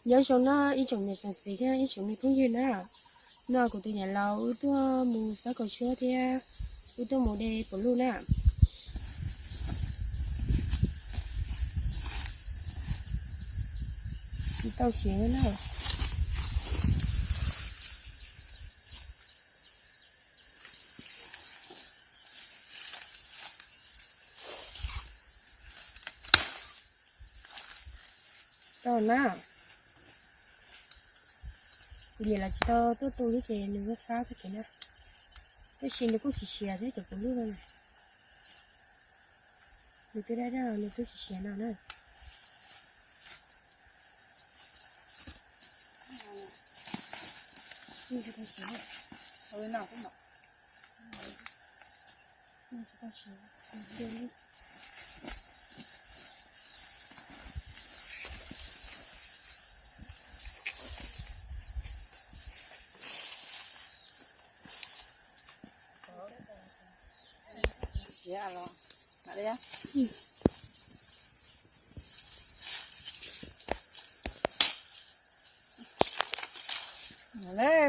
Nyob zoo na ib tsoom niam tsoom txiv thiab ib tsoom me phooj ywg na. No kuv tus niam laus wb tuaj mus xawb kaus suab thiab wb tuaj mus de puv luj na. Tsis tau siav na. Tau na. Kuv niam laus tsis tau tuaj tu thiab ces nws vaj fab tag kev na. Tab sis nws kuj siav siav thiab cov puv luj no na. Nws twb daj daj nws twb siav siav no na.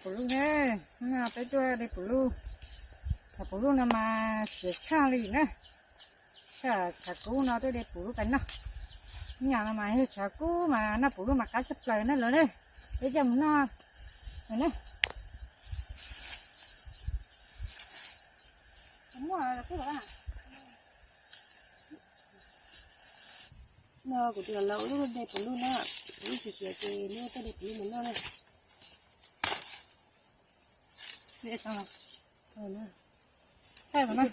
Puv luj ne, peb tuaj de puv luj. Cov puv luj no mas siav tshaj li na. Tshav kub no tuaj de puv luj pais noj. Hnub nyoog no mas yog tshav kub mas noj puv luj mas qab tshaj plaws na lawv ne. Peb coj mus noj na. No kuv tus niam laus wb tuaj de puv luj na, puv luj siav siav ces wb tuaj de puv luj mus noj na.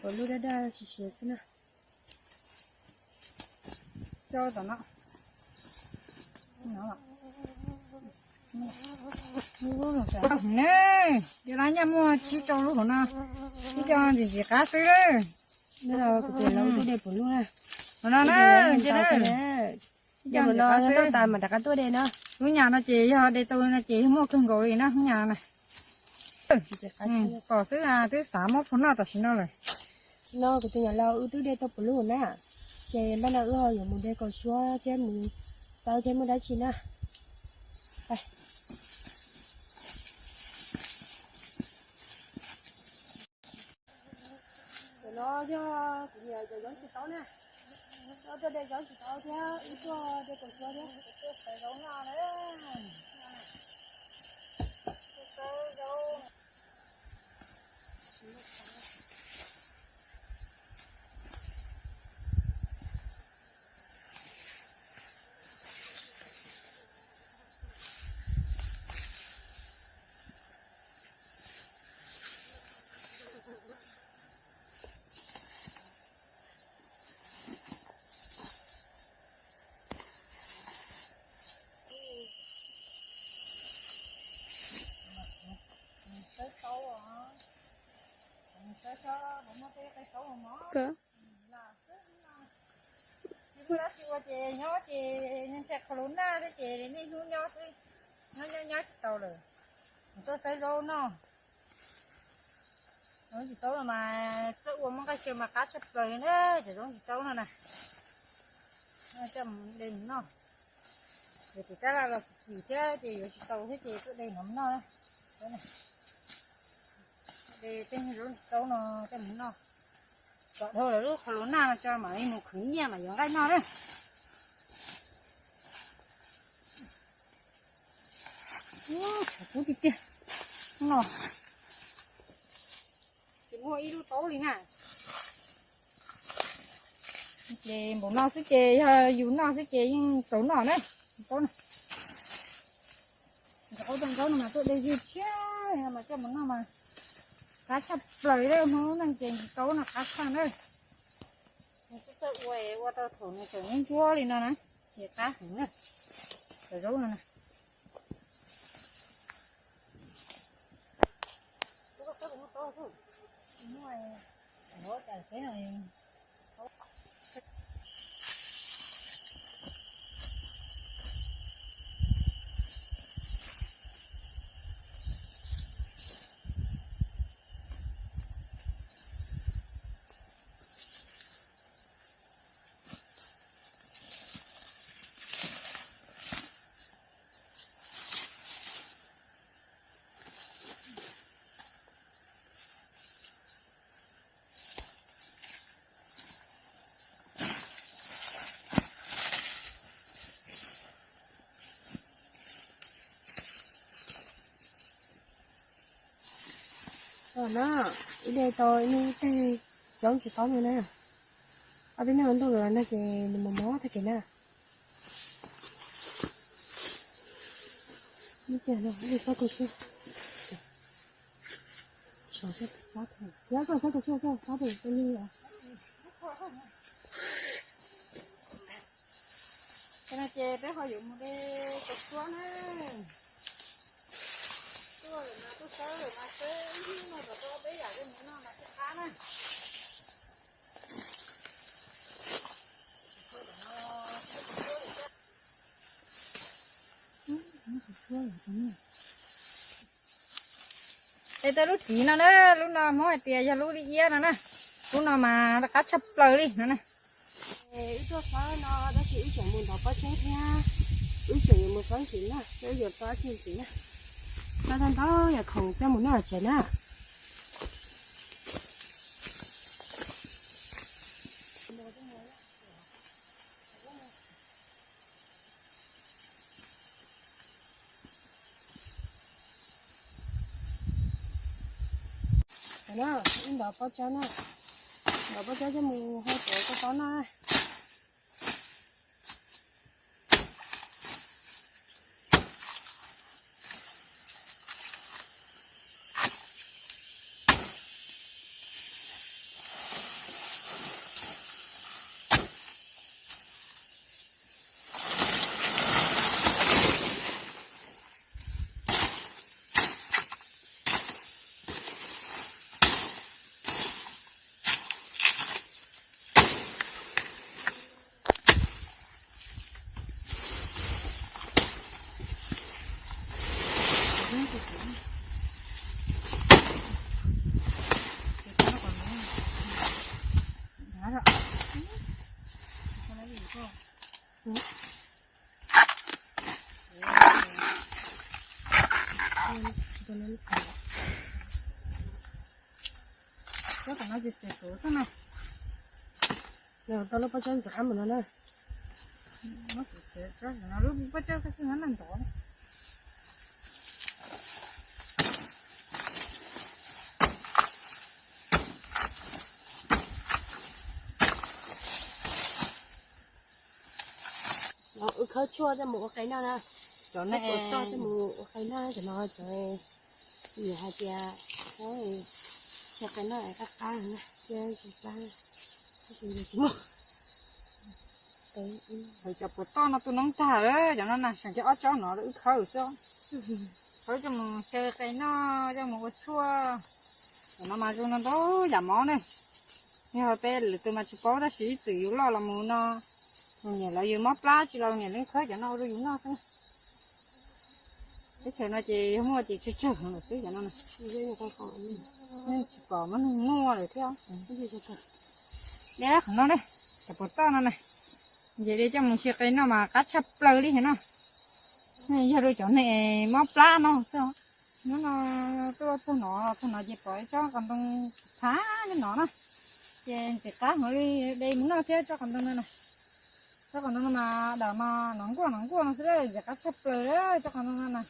Puv luj daj daj siav siav xwb na. Ne, cov no nyaj muaj tsib rau lub hauv no, ib co ntxim ntxim qab xwb. Kuv tus niam laus wb tuaj de puv luj na. Ib co ntxim qab xwb, hnub nyoog no ces yog de tau no ces yog muaj kawg nkaus li na hnub nyoog no na. Pom xwb twb xav muab phua noj tam sim no lawm. No kuv tus niam laus wb twb de tau puv luj na, ces npaj no wb ho yuav mus de kaus suab thiab mus xawb thiab muaj dab tsi na. Cov no yog kuv niam cov zaub tsis taub na, wb tuaj de zaub tsis taub thiab wb tuaj de kaus suab thiab. Tsis muaj dab tsi ua ces nyob ces ntshai qhov lub naj thiab ces niaj hnub nyob xwb, nyob nyob nyob tsis tau lawm. Mus tuaj xawb zaub noj. Zaub tsis taub no mas txawj ua muaj nqaij xyaw mas qab tshaj plaws na, cov zaub tsis taub no na. Coj mus de mus noj. Ces tus tab laj los tsis kim thiab ces yuav tsis tau thiab ces tuaj de no mus noj na. De tej zaub tsis taub no coj mus noj. Kom dhau lawm lub qhov lub naj no tso mam li mus khwv nyiaj mam yuav nqaij noj na. Tshav kub tiag tiag no. Tsis muaj ib lub taub li na. Ces npaum no xwb ces yog yus noj xwb ces yeej txaus noj na. Taub no, zaub no mas tuaj de zij tshiab mas coj mus noj mas qab tshaj plaws li. Hnub neej ces tsis taub no qab tshaj na. Nws twb txawj ua, ua tau thaum nws tseem ntsuab li no na, ces qab heev na. Cov zaub no na. Os na, ib daim tau ib lub teg zaub ntsis qaub no na. Ob peb hnub ntuj los no ces nws mus mob tag kev na. Ib tiag no, ib txhob kua tshuaj. Yog koj txhob kua tshuaj koj txhob tus tus li os. Ces no ces peb ho yuav mus de kua tshuaj na. Tuaj lawm mas tuaj sawb lawm mas seb ib hnub no kom tau peb yam li mus no mas thiaj qab na. Es tej lub txiv no na, lub no Hmoob hais tias yog lub li iab no na, lub no mas qab tshaj plaws li no na. Wb tuaj xawb no tab sis wb tseem mus ntov pob tsawb thiab, wb tseem yuav mus xawb ntxiv na, wb yuav tau ib tsig ntxiv na. Xawb tau ntau yam khoom coj mus noj tsev na. Ntov pob tsawb na, ntov pob tsawb coj mus hau cov kua txob noj. Cov no ces txiav txuv xwb na. Tau lub pob tsawb ntxim qab mus no na. Lub pob tsawb xwb no ntov. Wb khawb tshuaj coj mus ua qe noj na. Cov no coj mus ua qe noj, cov no cov nyiam hais tias ua qe noj qab qab na, cia tsis qab, tsis muaj. Hais cov puas toj no tu noob tag lawm, cov no na, seem cov ob tsob no wb khawb xwb. Khawb coj mus xyaw qe noj, coj mus ua tshuaj. Cov no mas zoo no ntau yam mov ne. Yog peb lwm tus mas tsis paub tab sis ib txwm yus loj los mus no, nyiam lawv yus mob plab tsis los nyiam lub khawb cov no ua rau yus noj xwb. Teb chaws no ces yog muaj ces tsawg tsawg lawm xwb cov no. Tsis pom muaj neeg muaj lawm thiab. Deb qhov no ne, cov puas toj no na, nce li coj mus xyaw qe noj mas qab tshaj plaws li no. Yog rau cov neeg mob plab no xwb. Hnub no tuaj txog no, txog no ces pom ib tsob qos ntoo thav li no na, ces ntxim qab heev li, de mus noj thiab tsob qos ntoo no na. Tsob qos ntoo no mas dam mas no nkuaj no nkuaj no xwb, ntxim qab tshaj plaws tsob qos ntoo no na.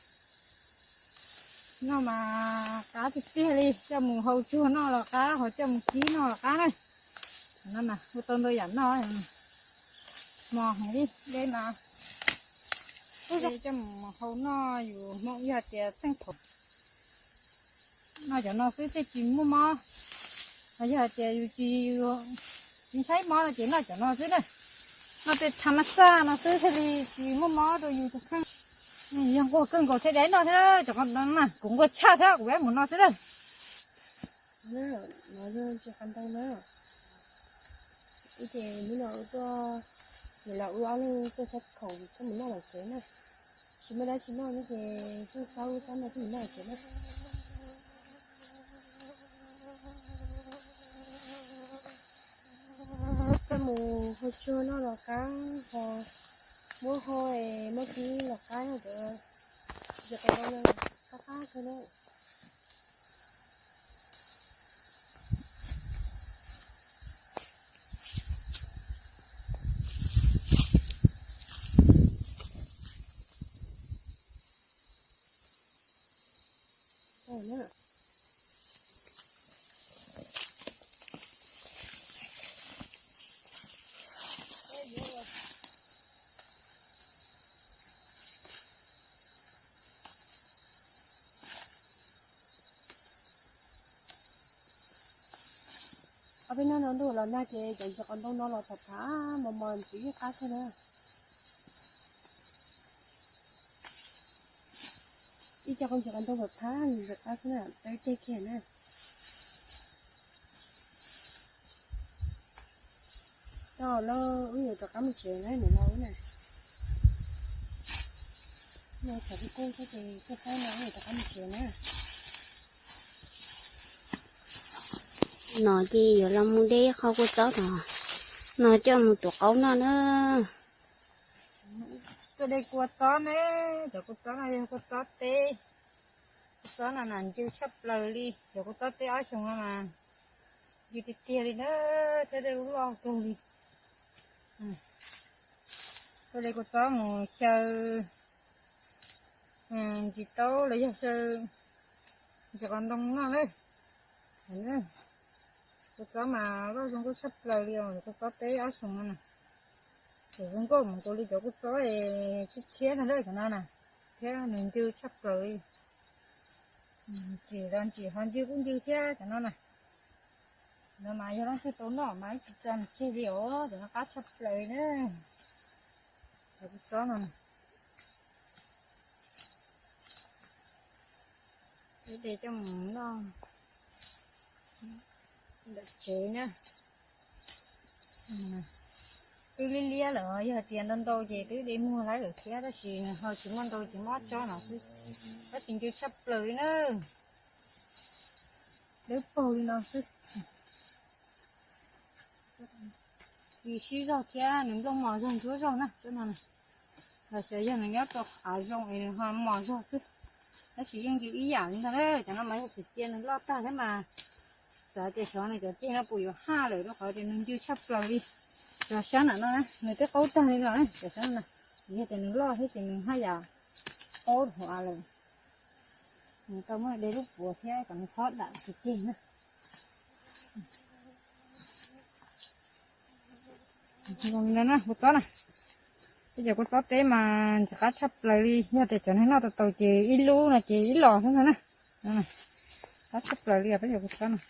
Noj mas qab tiag tiag li, coj mus hau tsuag noj los qab, ho coj mus kib noj los qab na. No na, ua tau ntau yam noj, mos heev li, deb mas coj mus hau noj yus Hmoob yog tias txheej thaum no cov no xwb thiaj tsis muaj mob. Yog hais tias yus tsis, tsis ntshai mob no ces noj cov no xwb na. Noj tej tham mas xaj no xwb thiaj li tsis muaj mob rau yus tus kheej. Yog nquag kawg nkaus thiaj deb noj thiab, cov qos ntoo na kuv nquag tshaj thiab kuv mus no xwb na. No yog tsis qos ntoo na. Ib ces hnub no tuaj, ces los wb ob leeg tuaj saib khoom coj mus noj lawm tsev na. Tsis muaj dab tsi noj no ces tuaj saib wb sab no coj mus noj lawm tsev na. Coj mus hau tsuag noj los qab, ho muab hau es muab kib los qab no cov, cov qos ntoo no qab qab kawg na. Ob peb hnub no ntuj los nag ces cov ntses qos ntoo no los tham tham mos mos ntxiv ib qab xwb na. Ib co ntses qos ntoo tham tham ntxiv qab xwb na, tau ib teg kiag na. Tau lawm, wb yuav rov qab mus tsev na, niam laus na. Mus txhom kuj kuj xwb ces kuj saib no wb yuav rov qab mus tsev na. No ces yuav los mus de qho kua txob no, no coj mus tuav qaub noj na. Tuaj de kua txob ne, cov kua txob no yog kua txob teb. Kua txob no na ncw tshaj plaws li, cov kua txob teb ob xyoos no mas ncw tiag tiag li na, thiab dej loj kawg li. Tuaj de kua txob mus xyaw ntsis taub los yog xyaw ntses qos ntoo noj na. Kua txob mas loj zoo nkauj tshaj plaws li os, kua txob teb ob xyoos no na. Cov zoo nkauj mus nkaus li cov kua txob tshiab tshiab no na, cov no na, thiab nws ncw tshaj plaws li. Ntsim los ntsim ho ncw kuj ncw thiab cov no na. No mas yog leej twg tau noj mas ib tsis tso nws tseg li os, cov no qab tshaj plaws li na. Cov kua txob no na. Ib de coj mus noj ntawm tsev na. Twb liab liab lawm, yog tias ntau ntau ces twb de muag lawm thiab, tab sis nws ho tsis muaj ntau ces muab ob tsob no xwb. Tab sis ncw tshaj plaws li na. Dawb paug li no xwb. Ci sib zog thiab nws nplooj mos zog ntsuab zog na, tsob no na. Los xyov yog nws nyob rau hav zoov es nws ho mos zog xwb. Tab sis yeej ncw ib yam li ntag na, cov no mas yog txawm cia nws loj tag thiab mas xav tias xyov nws cov ceg no puas yuav haj lawm rau qhov tias nws ncw tshaj plaws li. Cov sab nram no na nws twb qaub tag li los na, cov sab no na, yog tias nws loj thiab ces nws haj yam qaub dhau av lawm. Nws tau muab de lub puav thiab kom nws txhob dam ceg na. Zoo li no na, kua txob na. Peb cov kua txob teb mas ntxim qab tshaj plaws li, yog tias cov neeg noj tau tau ces ib lub no ces ib los xwb ntag na. Qab tshaj plaws li os peb cov kua txob no.